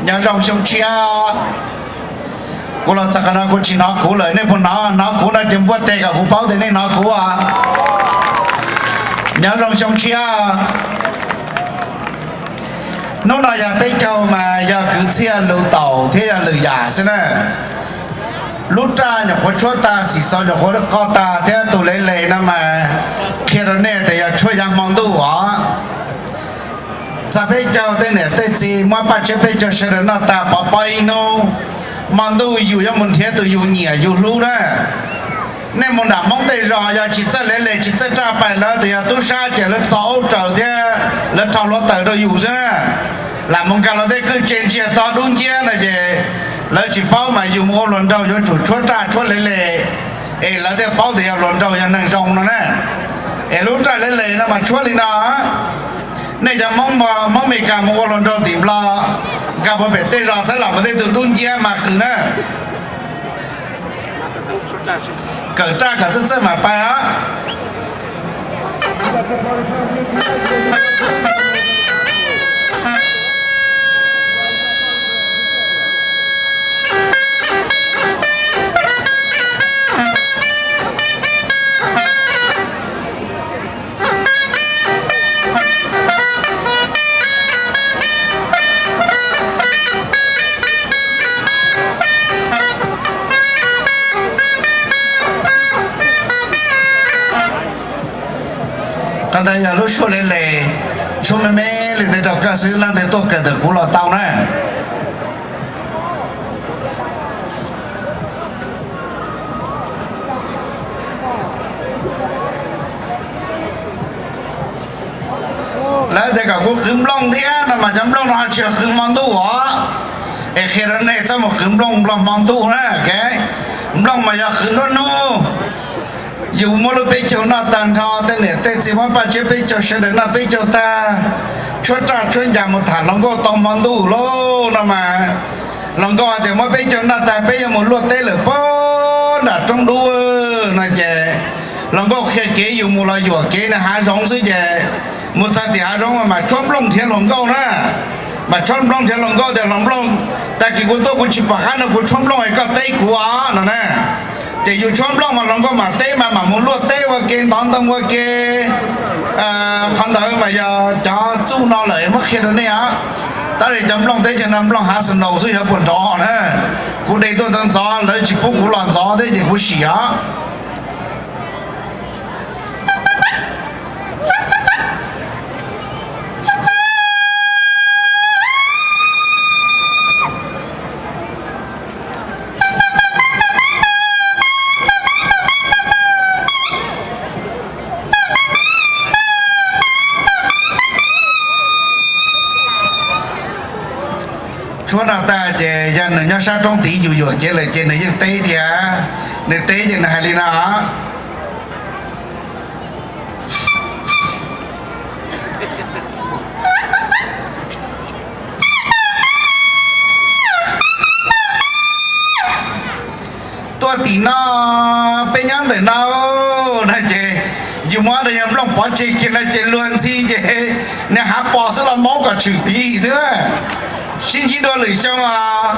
Nyob zoo xyoo tshiab. Kuv los txog qhov no kuv tsis hnov kuv lawm, nej puas hnov? Hnov kuv no ces npuaj tes kom kuv paub tias nej hnov kuv. Nyob zoo xyoo tshiab. Hnub no yog peb caug mas yog kwv txhiaj lus taum thiab yog lwm yam xwb na. Lub raj nyuam qhuav tshuab tag, xim xaus nyuam qhuav qoj tag thiab tus le le no mas qhia rau nej tias yog tshuab yav hmo ntuj os. Txog peb caug tej niam tej txiv muab Paj Tsiab peb caug sawv daws noj tag pov pob ib hnub, hmo ntuj yus yuav mus nrhiav tus yus nyiam yus hlub na. Nej mus nram Hmoob tej zos yog tsis txawj le le tsis txawj raj pais lawv tias yog tub sab ces lawv txo aub raws thiab lawv rho hluav taws rau yus xwb na. Lam mus nkag lawv tej kwj tse ntsiag to dub nciab no ces lawv tsis paub mas yus mus ua hluas nraug yuav tsum tshuab raj tshuab le le es lawv thiaj paub tias yog hluas nraug yog neeg zoo no na. Es lub raj le le no mas tshuab li no. Nej cov Hmoob, Hmoob Mes Kas mus ua hluas nraug tim Nplog, nkag puag pem tej zos txhawb los mus tej tug dub nciab mas qws na. Kawm raj kom txawj txawj mam pais os. Qhov ntawd yog lub suab le le, suab me me li ntawd rau koj xwb, leej twg tuaj kawm ntawm kuv los tau na. Lawv tias kom kuv qhwv nplooj thiab no mas cov nplooj no ho tsis yog qhwv hmo ntuj os. Es qhia rau nej txhob mus qhwv nplooj Nplog hmo ntuj na. Nplooj mas yog qhwv nruab hnub. Yus muab lub peb caug noj tag nrho, tej niam tej txiv muab Paj Tsiab peb caug sawv daws noj peb caug tag, tshuab raj tshuab ncas mus tham hluas nkauj tau hmo ntuj lauj no mas. Hluas nkauj hais tias muab peb caug noj tag peb yuav mus luaj teb lawm puag nram roob dub no ces hluas nkauj qhia kev yus mus los yuam kev nram hav zoov xwb ces mus txog tim hav zoov mas tshuab nplooj nrhiav hluas nkauj na. Mas tshuab nplooj nrhiav hluas nkauj tias hluas nplooj, tag kis kuv tuaj kuv tsis pom qab no kuv tshuab nplooj es koj teb kuv os no na. Ces yus tshuab nplooj mas hluas nkauj mam teb mas mam mus luaj teb ua ke ntov ntoo ua ke. Qhov ntawd mas yog cov txuj no lawm muab qhia rau nej os. Tab sis cov nplooj teb chaws no nplooj hav snow xwb xyov puas nrov na. Kuv de tuaj ntxov ntxov lawv tsis pub kuv los ntxov thiab ces kuv sim os. Tshuab no tag ces yog nws nyob sab roob tid yus yuam kev lawm ces nws yeej teb tiag. Nws teb ces nws hais li no: Tuaj tim no, peb nyob ntawm no na. Ces yus muab rau yog nplooj pov tseg kiag no ces luag ntxhi ces niag hav pos xwb los maub kom tshwm tid xwb na. Sib ntsib dua lwm xyoo os.